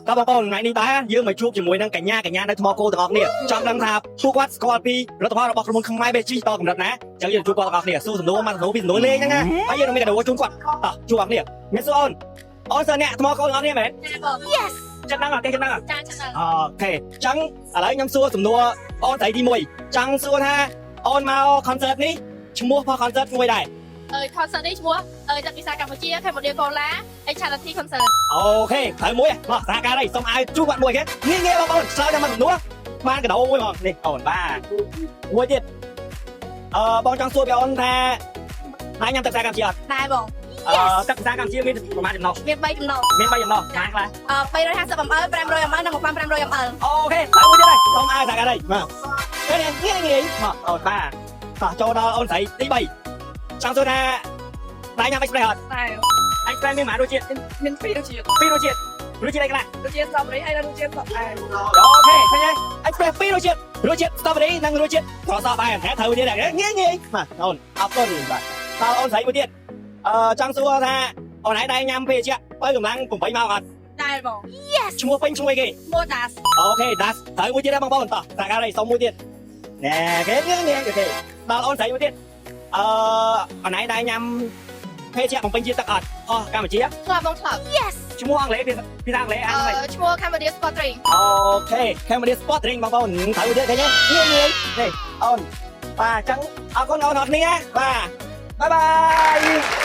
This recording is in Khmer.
តើបងប្អូនថ្ងៃនេះដែរយើងមកជួបជាមួយនឹងកញ្ញាកញ្ញានៅថ្មគោលទាំងអស់គ្នាចង់ដឹងថាពួកគាត់ស្គាល់ពីផលិតផលរបស់ក្រុមហ៊ុនខ្មែរបេជីតកម្រិតណាចឹងយើងជួបគាត់ទាំងអស់គ្នាសួរសំណួរមួយសំណួរពីរសំណួរលេងហ្នឹងណាហើយយើងនឹងមានកាដូជូនគាត់តោះជួបអស់គ្នាមានសួរអូនអូនសើអ្នកថ្មគោលទាំងអស់គ្នាមែន ចាបង Yes. ចិត្តដឹងអត់ទេចិត្តដឹងអត់ ចាចា OK ចឹងឥឡូវខ្ញុំសួរសំណួរអូនស្រីទី1ចង់សួរថាអូនមក concert នេះឈ្មោះរបស់ concert មួយដែរ អើយ concert នេះឈ្មោះអើយទឹកពិសាកម្ពុជា Cambodia Cola ហើយ Charity Concert OK ត្រូវមួយមកសហការអីសុំអាវជួបគាត់មួយគេងាយងាយបងប្អូនឆ្លើយតែមួយសំណួរបានកាដូមួយហ្មងនេះអូនបាទមួយទៀតអឺបងចង់សួរពីអូនថាហើយញ៉ាំទឹកសាកម្ពុជាអត់ ដែរបង អឺទឹកសាកម្ពុជាមានប្រហែលចំណុះ មាន3ចំណុច មាន3ចំណុះខាងខ្លះ អឺ350 ml 500 ml និង1500 ml OK ត្រូវមួយទៀតហើយសុំអាវសហការអីមកនេះងាយងាយមកអូនបាទតោះចូលដល់អូនស្រីទី3ចង់សួរថាតែញ៉ាំ Express អត់ តែ Express មានប៉ុន្មានរសជាតិ មានពីររសជាតិ ពីររសជាតិរសជាតិអីខ្លះ រសជាតិ strawberry ហើយនិងរសជាតិផ្អែម OK ឃើញហើយ Express ពីររសជាតិរសជាតិ strawberry និងរសជាតិត្រសក់បែនតែត្រូវទៀតងាយងាយបាទអូនអរគុណបាទតើអូនស្រីមួយទៀតអឺចង់សួរថាអូនឯងដែរញ៉ាំភេសជ្ជៈបើកម្លាំង8ម៉ោងអត់ ដែរបង Yes. ឈ្មោះពេញឈ្មោះអីគេ ឈ្មោះ Das OK Das ត្រូវមួយទៀតដែរបងប្អូនតោះតាការីសុំមួយទៀតណែគេងាយងាយ OK ដល់អូនស្រីមួយទៀតអឺអូនឯងដែរញ៉ាំភេសជ្ជៈបំពេញជាតិទឹកអត់អស់កម្ពុជា ធ្លាប់បងធ្លាប់ Yes. ឈ្មោះអង់គ្លេសភាសាអង់គ្លេសអាន អ ម៉េច ឺឈ្មោះ Cambodia Sport Drink OK Cambodia Sport Drink បងប្អូនត្រូវទៀតឃើញទេងាយងាយនេះអូនបាទអញ្ចឹងអរគុណអូនអរគ្នាបាទ bye bye.